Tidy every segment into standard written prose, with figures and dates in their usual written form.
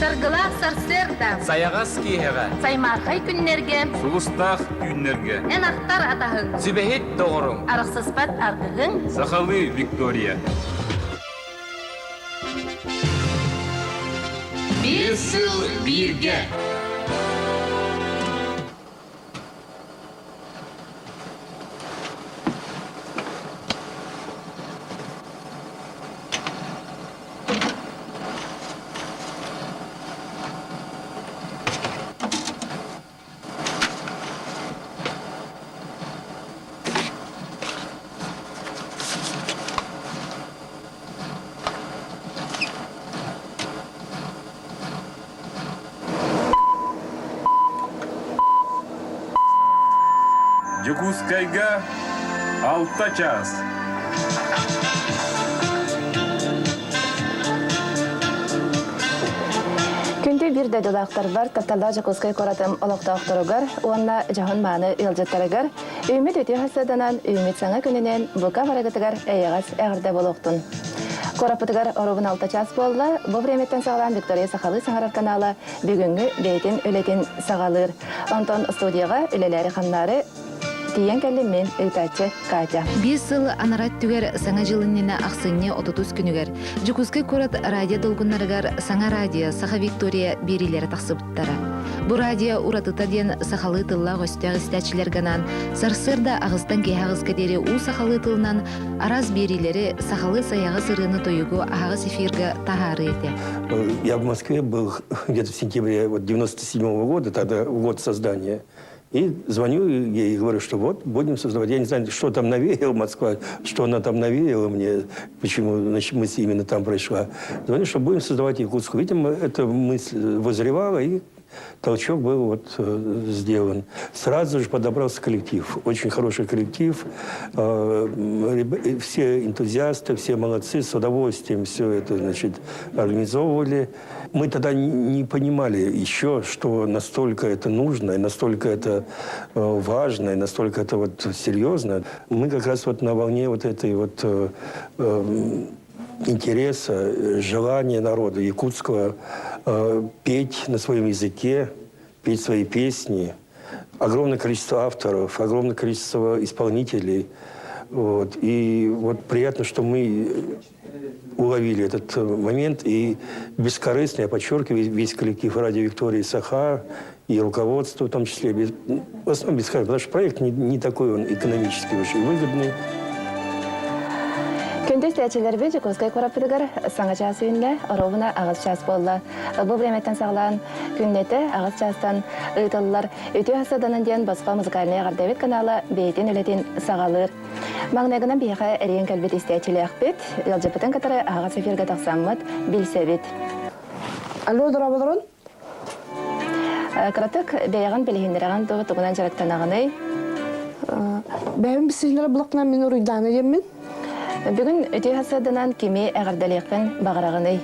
Саргылаах сарсыарда. Сайаҕас киэһэҕэ. Саймаархай күннэргэ. Сулустаах түүннэргэ. Эн ахтар атаһыҥ. Сүбэһит доҕоруҥ. Арахсыспат аргыһыҥ. Сахалыы Виктория. Биир сыл бииргэ. Дьокуускайга алта чаас. Күндү биир дойдулаахтарбар, тапталлаах Дьокуускай куоратым олохтоохторугар уонна дьоһун-мааны ыалдьыттарыгар үүммүт үтүө хасыаданан, үүммүт саҥа күнүнэн бука барыгытыгар эйэҕэс эҕэрдэ буолуохтун. Куораппытыгар оруобун алта чаас буолла. Бу времяттан саҕалаан Виктория сахалыы саҥарар канала бүгүҥҥү бэйэтин үлэтин саҕалыыр. Онтон студияҕа үлэлээри-хамнаары тиийэн кэллим мин ыытааччы Катя. Биир сыл анараа өттүгэр Саҥа дьыл иннинэ ахсынньы отутус күнүгэр Дьокуускай куорат радио долгуннарыгар Саҥа радио Саха Виктория биэриилэрэ тахсыбыттара. Бу радио уратыта диэн сахалыы тыллаах өстөөх истээччилэргэ анаан сарсыарда аҕыстан киэһэ аҕыска диэри уу сахалыы тылынан араас биэриилэри сахалыы сайаҕас ырыаны-тойугу аһаҕас эфиргэ таһаарыы этэ. Я в Москве был где-то в сентябре вот, 97 -го года, тогда год создания. И звоню ей и говорю, что вот, будем создавать. Я не знаю, что там навеяла Москва, что она там навеяла мне, почему значит, мысль именно там пришла. Звоню, что будем создавать Якутскую. Видимо, эта мысль вызревала, и толчок был вот сделан. Сразу же подобрался коллектив. Очень хороший коллектив. Все энтузиасты, все молодцы, с удовольствием все это, значит, организовывали. Мы тогда не понимали еще, что настолько это нужно, и настолько это важно, и настолько это вот серьезно. Мы как раз вот на волне вот этой вот интереса, желания народа якутского петь на своем языке, петь свои песни. Огромное количество авторов, огромное количество исполнителей. Вот. И вот приятно, что мы уловили этот момент и бескорыстно, я подчеркиваю, весь коллектив «Радио Виктории Саха» и руководство в том числе, без, в основном бескорыстно, потому что проект не, не такой он экономически очень выгодный. Күндү истээччилэрбит Дьокуускай куораппытыгар саҥа чаас үүннэ, оруобуна аҕыс чаас буолла. Бу времяттан саҕалаан күннэтэ аҕыс чаастан ыытыллар Үтүө хасаданан диэн босхо музыкальнай эҕэрдэбит канала бэйэтин үлэтин саҕалыыр. Маҥнайгынан биһиэхэ эрийэн кэлбит истээччилээхпит, ыалдьыппытын кытары аһаҕас эфиргэ тахсаммыт, билсэбит. Алло, дорооболорун. Кыратык бэйэҕин билиһиннэрэҕин дуо, тугунан дьарыктанаҕыный? Бэйэм билсиһиннэрэ булахпына мин уруйдаана диэммин. Бүгүн үтүө сарсыарданан кими эҕэрдэлиэххин баҕараҕыный?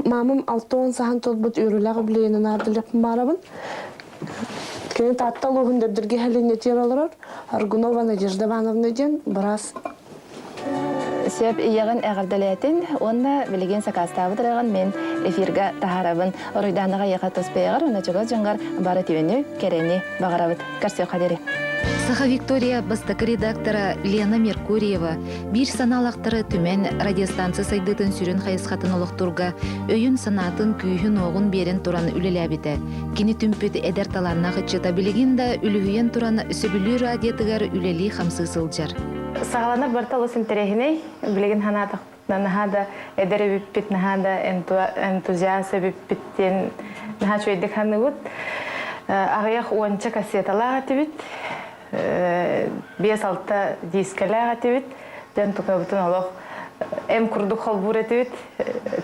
Маамам 60 саһан турбут үөрүүлээх үбүлүөйүнэн аардылыахпын баҕарабын. Кини Таатта улууһун Дэбдиргэ сэлиэнньэтигэр олорор Аргунова Надежда Ивановна диэн быраас. Сөп ийэҕин эҕэрдэлээтин уонна билигин сакаастаабыт ырыаҕын мин эфиргэ таһаарабын. Уруйдаанаҕа эйиэхэ тус бэйэҕэр уонна чугас дьоҥҥор бары үтүөнү, кэрэни баҕарабыт. Көрсүөххэ диэри. Саха Виктория бастакы редактора Лена Меркурьева биир санаалахтары түмэн радиостанция сайдыытын сүрүн хайысхатын олохтуурга өйүн-санаатын, күүһүн-уоҕун биэрэн туран үлэлээбитэ. Кини түмпүт эдэр талааннаах ыччата билигин да үлүһүйэн туран сөбүлүүр радиотыгар үлэлии-хамсыы сылдьар. Саҕаланар барыта олус интэриэһинэй. Билигин санаатахпытына наһаа да эдэр эбиппит, наһаа да энтузиаст эбиппит диэн наһаа үчүгэйдик саныыбыт. Аҕыйах уонча кассеталаах этибит, биэс-алта диискэлээх этибит. Дьон тукабытын олох эм курдук холбуур этибит,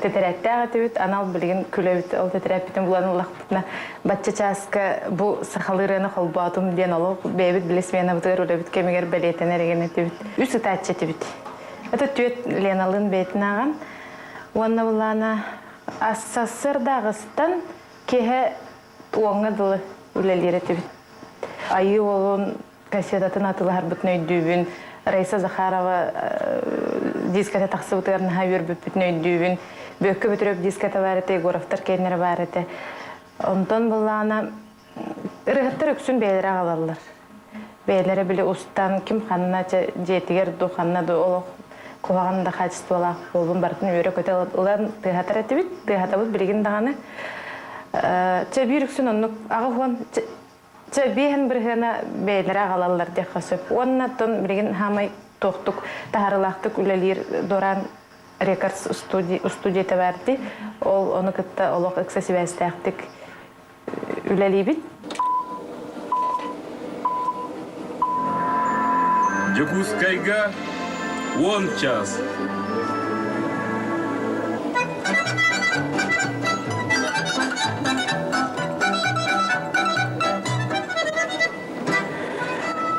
тэтэрээттээх этибит, анал билигин күлэбит, ол тэтэрээппитин булан ыллахпытына бачча чааска бу сахалыы ырыаны холбоотум диэн олох бэйэбит били сменабытыгар үлэбит кэмигэр бэлиэтэнэр игин этибит. Үс ытааччы этибит. Это түөт Леналыын бэйэтин ааҕан. Уонна булаана сарсыарда аҕыстан киэһэ уоҥҥа дылы үлэлиир этибит. Айыы уолун кассетатын атылаһарбытын өйдүүбүн. Раиса Захарова диската тахсыбытыгар наһаа үөрбүппүтүн өйдүүбүн. Бүөккэ Бөтүрүөп диската баар этэ, Егоровтар киэннэрэ баар этэ. Онтон былаана ырыһыттар үксүн бэйэлэрэ аҕалаллар. Бэйэлэрэ били устан ким ханна дьиэтигэр ду ханна ду олох куһаҕан да хаачыстыбалаах буоллун барытын үөрэ-көтө ылан тыаһатар этибит. Тыаһатабыт билигин даҕаны. Чэ биир үксүн оннук аҕыс уон чэ биэһин бырыһыана бэйэлэрэ аҕалаллар диэххэ сөп. Уонна оттон билигин хаамай туохтук таһаарыылаахтык үлэлиир Доран Рекордс студията баар дии. Ол ону кытта олох ыкса сибээстээхтик үлэлиибит. Дьокуускайга 10 час.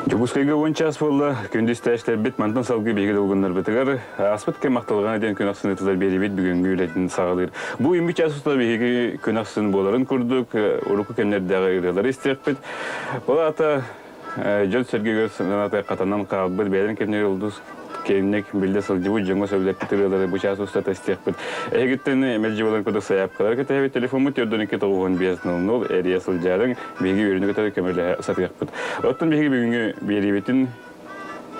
Дьокуускайга 10 час буолла. Күндү истээччилэрбит мантан салгыы биһиги долгуннарбытыгар ааспыт кэм махталҕана диэн күн ахсын ыытыллар биэриибит бүгүҥҥү үлэтин саҕалыыр. Бу үүммүт час устата биһиги күн ахсын буоларын курдук урукку кэмнэрдээҕи ырыалары истиэхпит. Ол аата дьон-сэргэ санаата хатанан хаалбыт бэйэлэрин кэмнэр улдус киэҥник биллэ сылдьыбыт дьоҥҥо сөбүлэппит ырыалары бу чаас устата истиэхпит. Эһигиттэн мэлдьи буолан курдук сайаапкалары кэтэһэбит. Телефоммут 412 95 00 эрийэ сылдьаарыҥ. Биһиги үөрүүнү кытары көмөлөһө сатыахпыт. Оттон биһиги бүгүҥҥү биэриибитин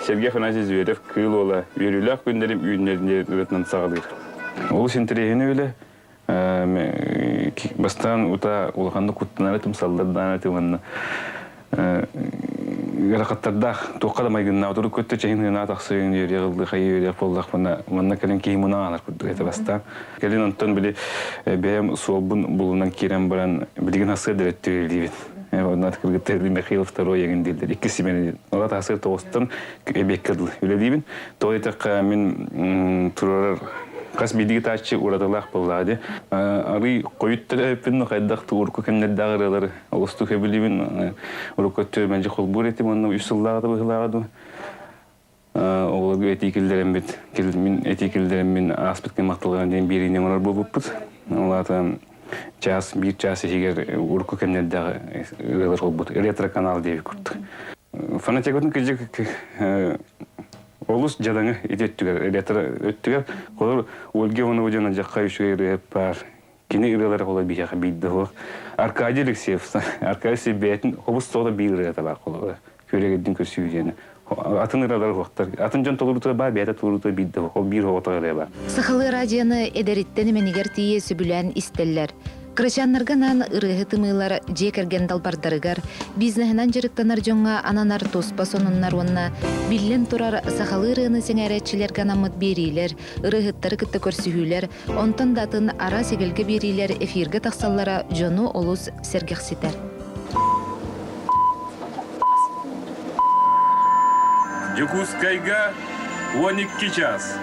Сергей Афанасьевич Зверев Кыыл Уола үөрүүлээх күннэрим үүннэрин ырыатынан саҕалыыр. Олус интэриэһинэй үлэ. Бастаан ута улаханнык куттанар этим, саллардаан этим уонна ыарахаттардаах туохха да майгыннаах турук көттө чэһин ынаат ахсыйын үөрүйэх ыллыы хайыы үөрүйэх буоллахпына манна кэлин киһи муна аалар курдук этэ бастаан. Кэлин онтон били бэйэм суолбун булунан киирэн баран билигин хасыа директор Онно кыргыттар Михаил второй егин дииллэр. Иккис симени ола тахсыр тоҕустан эбиэккэ дылы үлэлиибин. Тоҕо диэтэххэ мин турарар хас биирдии тааччы уратылаах буоллаҕа дии. Арый хойут төрөөппүн хайдах урукку кэмнэрдээх ырыалары олустук сөбүлүүбүн. Урукку өттүгэр мэлдьи холбуур этим уонна үс сыллааҕыта быһыылааҕа дуу. Оҕолорго этии киллэрэммит, мин этии киллэрэммин ааспыт кэм махталгана диэн биэриини оҥорор буолбуппут. Ол аата час, биир час иһигэр урукку кэмнэрдээх ырыалар холбут. Ретро-канал диэбит курдук. Фанатикатын кырдьык олус дьадаҥы ити өттүгэр, ретро өттүгэр. Холор Ольга Иванова диэн адьахха үчүгэй ырыа баар. Кини ырыалара холор биһиэхэ биирдэ суох. Аркадий Алексеев, Аркадий Алексеев бэйэтин хобус тоҕо биир ырыата баар холобура. Күөрэгирдин көрсүү диэни. Атын ырыалар суохтар. Атын дьон толоруута баар, бэйэтэ толоруута биирдэ суох. Ол биир оҕото ырыа баар. Сахалыы радионы эдэриттэн эмэнигэр тиийэ сөбүлээн истэллэр. Кырачааннарга анаан ырыаһыт ымыылар дьиэ кэргэн далбардарыгар, бизнеһинэн дьарыктанар дьоҥҥо ананар туспа сонуннар уонна, биллэн турар, сахалыы ырыаны сэҥээрээччилэргэ анаммыт биэриилэр, ырыаһыттары кытта көрсүһүүлэр, онтон да атын араас эгэлгэ биэриилэр эфиргэ тахсаллара дьону олус сэргэхситэр. Дьокуускайга 12 час.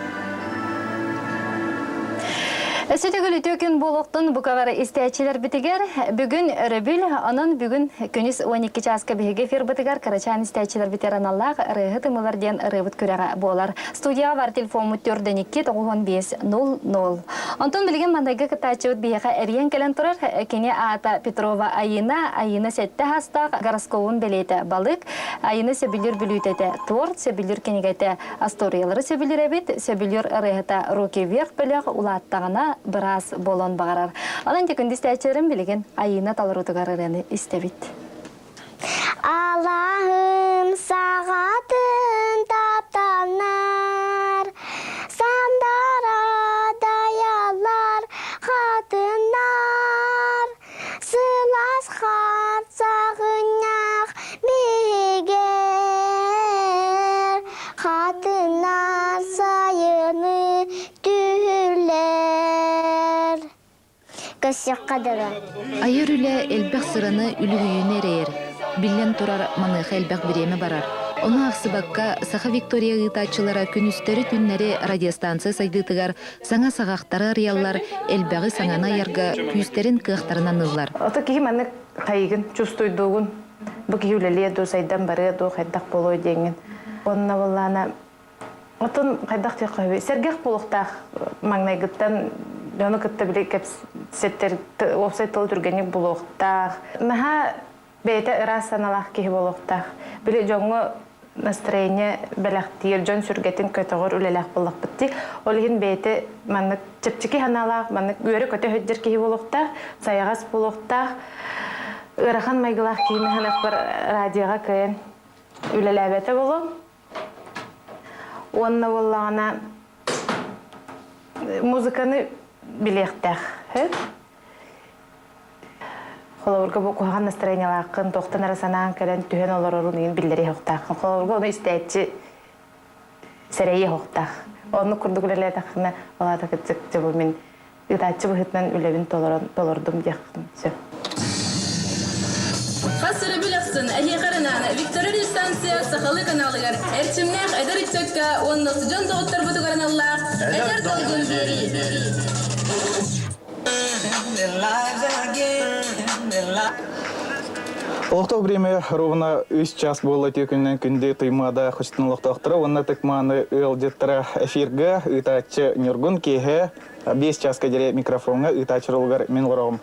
Өссө төгүл үтүө күн буолуохтун букалары истээччилэрбитигэр бүгүн өрөбүл, онон бүгүн күнүс 12 чааска биһиги эфирбытыгар кырачаан истээччилэрбитигэр аналлаах ырыаһыт ымылар диэн ырыабыт күрэҕэ буолар. Студияҕа бар телефоммут 402 95 00. Онтон билигин мандайга кыттааччыбыт биһиэхэ эрийэн кэлэн турар. Кини аата Петрова Айына. Айына сэттэ хастаах гороскобун бэлиэтэ балык. Айына сөбүлүүр бүлүүтэтэ торт, сөбүлүүр кинигэтэ Асториялары сөбүлүүр эбит, сөбүлүүр ырыаһыта Руки вверх бөлөх улааттаҕына быраас буолуон баҕарар. Онон ити күндү истээччилэрим билигин Айыына толоруутугар ырыаны истэбит. Алаһым саҕатын таптанар, сандара даялар хатыннар, сылаас хаар саҕынньах биһигэр, хатыннар сайыны түһүлэр. Көссөххө дылы. Айар үлэ элбэх сыраны, үлүһүйүүнү эрэйэр. Биллэн турар, маныаха элбэх бириэмэ барар. Ону аахсыбакка, Саха Виктория ыытааччылара күнүстэри-түүннэри радиостанция сайдыытыгар саҥа саҕахтары арыйаллар, элбэҕи саҥаны айарга күүстэрин кыахтарын аныыллар. Ото киһи маннык хайыгын, чувствуйдуугун, бу киһи үлэлиэ дуу, сайдан барыа дуу, хайдах буолуой диэҥҥин. Онно буоллаана Отон хайдах диэххэ сөбүй? Сэргэх буолуохтаах маҥнайгыттан дьону кытта били кэпсэттэр уопсай тыл түргэнник булуохтаах. Наһаа бэйэтэ ыраас санаалаах киһи буолуохтаах. Били дьоҥҥо настроение бэлэхтиир, дьон сүргэтин көтөҕөр үлэлээх буоллахпыт дии. Ол иһин бэйэтэ маннык чэпчэки санаалаах, маннык үөрэ-көтө сылдьар киһи буолуохтаах, сайаҕас буолуохтаах, ыарахан майгылаах киһини санахпар радиоҕа кыайан үлэлээбэтэ буолуом. Уонна буоллаҕына музыканы билиэхтээх. Холобурга бу куһаҕан настроениелааххын, туохтан эрэ санаан кэлэн түһэн олорорун иһин биллэриэ суохтааххын. Холобурга ону истээччи сэрэйиэ суохтаах. Оннук курдук үлэлээтэххинэ, ол аата кырдьык дьэ бу мин ыытааччы быһыытынан үлэбин толорон толордум диэххин сөп. Хас өрөбүл ахсын эһиэхэ эрэ Виктория дистанция сахалыы каналыгар эрчимнээх эдэр ыччакка уонна устудьуон доҕотторбутугар аналлаах Эдэр долгун биэрии. Олохтоох время ровно үс час буолла күннэн күндү Туймаада хочотун олохтоохторо уонна тыкмааны ыалдьыттара эфиргэ ыытааччы Ньургун киэһэ 5 часка диэри микрофоҥҥа ыытааччы ролугар мин олороҕум.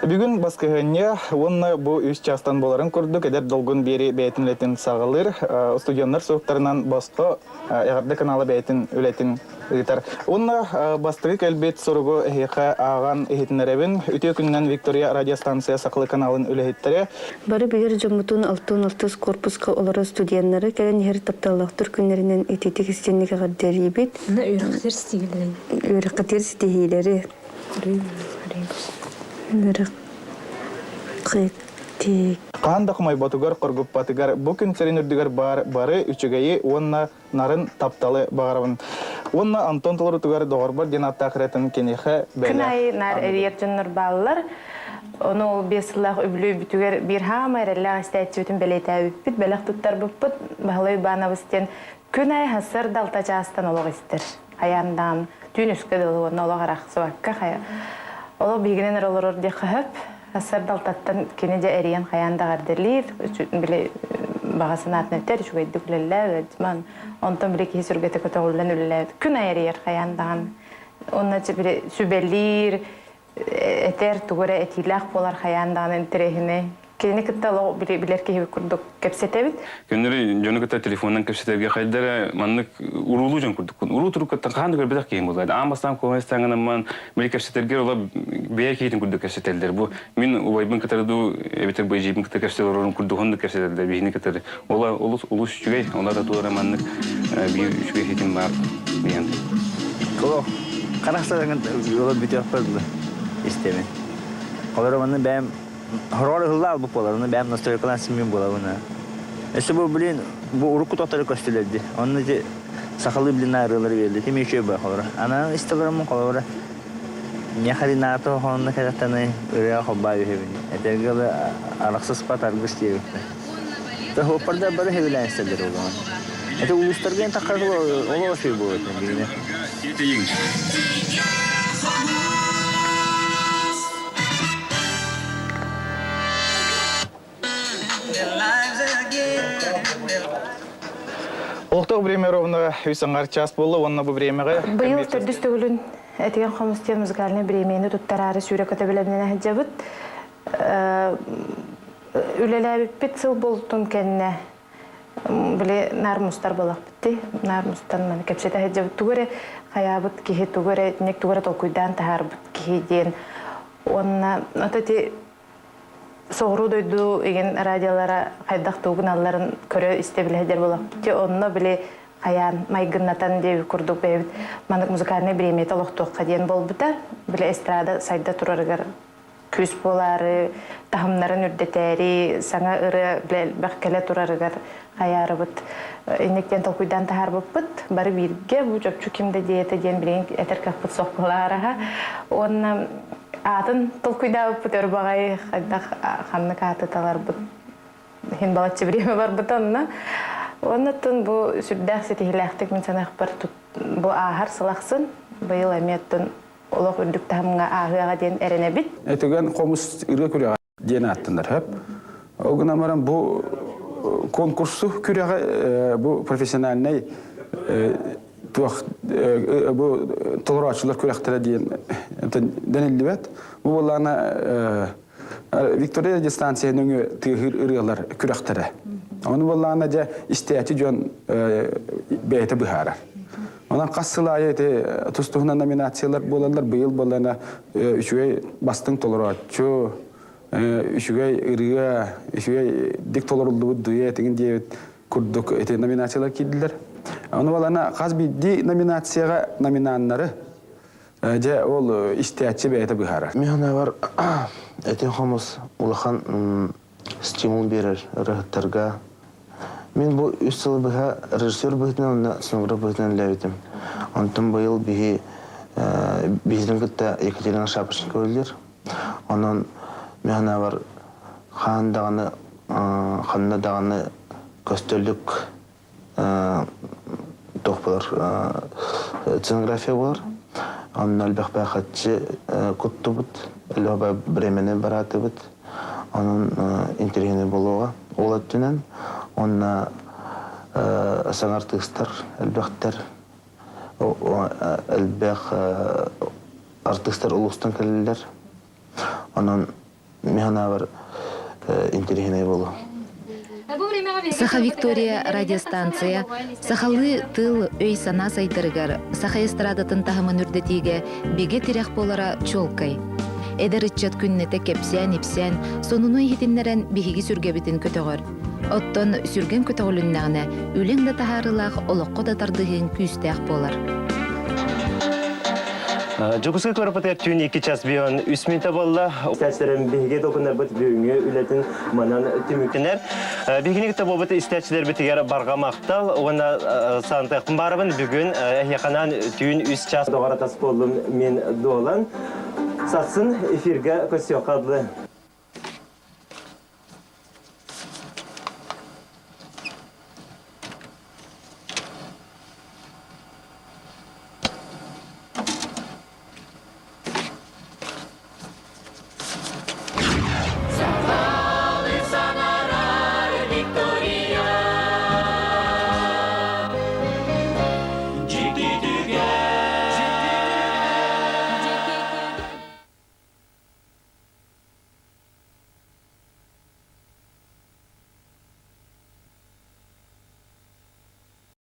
Бүгүн баскыһыанньа уонна бу үс чаастан буоларын курдук эдэр долгун биэри бэйэтин үлэтин саҕалыыр. Студеннар суруктарынан босхо эҕэрдэ канала бэйэтин үлэтин ыытар. Уонна бастакы кэлбит суругу эһиэхэ ааҕан иһитиннэрэбин. Үтүө күнүнэн Виктория радиостанция Сахалы каналын үлэһиттэрэ. Бары билэр дьоммутун алтын алтыс корпуска олорор студеннары кэлэн иһэр тапталлаахтар күннэринэн ититик истинник эҕэрдэлиибит. Үөрэхтэр ситиһиилэрин. Үөрэххитигэр ситиһиилэри. Үөрэххитиг. Хаһан да хомойботугар, хоргуппатыгар бу күн сирин үрдүгэр баар бары үчүгэйи уонна нарын тапталы баҕарабын. Уонна Антон толорутугар доҕорбор диэн ааттаах ырыатын киниэхэ Күн аайы наар эрийэр дьоннор бааллар. Ону ол биэс сыллаах үбүлүөйбүтүгэр биир хаама эрэллээх истээччибитин бэлиэтээбиппит, бэлэх туттарбыппыт. Баһылай Уйбаанабыс диэн күн аайы сарсыарда алта чаастан олох истэр. Хайаандаан түүн үскэ дылы уонна олох арахсыбакка хайа олох биһигинэн эрэ олорор диэххэ сөп. Сарсыарда алтаттан кини дьэ эрийэн хайаан да эҕэрдэлиир, били баҕа санаатын этэр, үчүгэйдик үлэлээ, ыалдьыман. Онтон били киһи сүргэтэ көтөҕүллэн үлэлээбит. Күн аайы эрийэр хайаан даҕаны. Уонна били сүбэлиир, этэр, тугу эрэ этиилээх буолар хайаан даҕаны интэриэһинэй. Кинини кытта олох билэр киһи курдук кэпсэтэбит. Көннөрү дьону кытта телефонунан кэпсэтэргэ хайдара маннык уруулуу дьон курдуккун. Уруу туруккаттан хаһан да көрбөтөх киһим буолла. Аан бастаан куомайыстааҥҥанамман били кэпсэтэргэ ола бэйэ киһитин курдук кэпсэтэллэр. Бу мин убайбын кытары дуу эбэтэр бу эдьиийбин кытта кэпсэтэ олорорум курдук оннук кэпсэтэллэр биһини кытары. Ола олус олус үчүгэй, ола да туора маннык биир үчүгэй ситим баар диэн. Олох харахсарыҥын олор бүтүөхпэр дылы истэбин. Олор манна бэйэм Хороор ыһылла албыт буолар, оны бэйэм настройкалаан симмин буолабын. Өссө бу, блин, бу урукку тохтору көстүлэр дии. Онно ити сахалыы блин аарыылары биэрди. Тим үчүгэй баа холоро. Анан истэлэрим холоро. Миэхэ НАТО хоонно кэлэттаны ырыа холбаа үһэбин. Этэргэ да арахсыспат аргыс диэбиттэр. Та бары хэбилээн истэллэр олоҕун. Это улуустарга эн таххар олоо үчүгэй буолуо этэ Олохтоох время ровно үс аҥар час буолла уонна бу времяҕа Быйыл төрдүс төгүлүн Этигэн хомус диэн музыкальнай бириэмийэни туттараары сүүрэ көтө бэлэмнэнэ сылдьабыт. Үлэлээбиппит сыл буолтун кэннэ били наар мустар буолахпыт дии. Наар мустан маны кэпсэтэ сылдьабыт. Тугу эрэ хайаабыт киһи, тугу эрэ итинник тугу эрэ толкуйдаан таһаарбыт киһи диэн. Уонна ото ити соҕуруу дойду игин радиолара хайдах тугу гыналларын көрө-истэ билэ сылдьар буолахпыт дии. Онно били хайаан майгыннатан диэбит курдук бэйэбит маннык музыкальнай бириэмийэтэ олохтуохха диэн буолбута. Били эстрада сайда турарыгар күүс буолаары, таһымнарын үрдэтээри, саҥа ырыа элбэх кэлэ турарыгар хайаарыбыт инник диэн толкуйдаан таһаарбыппыт. Бары бииргэ бу чопчу ким да диэтэ диэн билигин этэр кыахпыт суох буолаараха. Уонна аатын толкуйдаабыппыт өр баҕайы хайдах ханнык ааты таларбыт иһин балачча бириэмэ барбыта онно. Уонна бу сүрдээх ситиһиилээхтик мин саныахпар бу ааһар сыл ахсын быйыл эмиэ оттон олох үрдүк таһымҥа ааһыаҕа диэн эрэнэбит. Этигэн хомус ырыа күрэҕэ диэн ааттанар хөп. Ол гынан баран бу конкурсу күрэҕи бу профессиональнай туох бу толорооччулар күрэхтэрэ диэн дэниллибэт. Бу буоллаҕына. Виктория дистанция нөҥүө тыаһыыр ырыалар күрэхтэрэ. Ону буоллаҕына дьэ истээччи дьон бэйэтэ быһаарар. Онон хас сыл аайы ити тус-туһунан номинациялар буолаллар. Быйыл буоллаҕына үчүгэй бастыҥ толорооччу, үчүгэй ырыа, үчүгэй дик толоруллубут дуэт игин диэбит курдук ити номинациялар киирдилэр. Ону буоллаҕына хас биирдии номинацияҕа номинаннары Дьэ, ол истээччи бэйэтэ быһаарар. Мин санаабар, этин хомус улахан стимул биэрэр ырыаһыттарга. Мин бу үс сыл быһа режиссер быһыытынан уонна сценограф быһыытынан үлэлээбитим. Онтон быйыл биһи биһигини кытта Екатерина Шапошникова үлэлиир. Онон мин санаабар, хаан даҕаны ханна даҕаны көстөлүк туох буолар сценография буолар. Онно элбэх баахаччы куттубут, элбэх времени бараатыбыт. Онон интэриэһинэй буолуоҕа. Ол өттүнэн уонна саҥа артыыстар элбэхтэр, элбэх артыыстар улуустан кэлэллэр. Онон Мин санаабар интэриэһинэй буолуо. Саха Виктория радиостанция сахалыы тыл өй-санаа сайдарыгар саха эстрадатын таһымын үрдэтиигэ бигэ тирэх буолара чуолкай. Эдэр ыччат күннэтэ кэпсээн-ипсээн, сонуну иһитиннэрэн биһиги сүргэбитин көтөҕөр. Оттон сүргэҥ көтөҕүлүннэҕинэ, үлэҥ да таһаарыылаах, олоххо да тардыһыыҥ күүстээх буолар. Дьокуускай куораппытыгар түүн 2 час бион 3 мүнөтэ буолла. Истээччилэрим биһиги толкуннарбыт бүгүҥҥү үлэтин манан түмүктэнэр. Биһигини кытта буолбут истээччилэрбитигэр барҕа махтал уонна саантыахпын баарабын бүгүн эһиэхэнэн түүн 3 час доҕор атас буоллум мин дуолан. Сарсын эфиргэ көрсүөххэ дылы.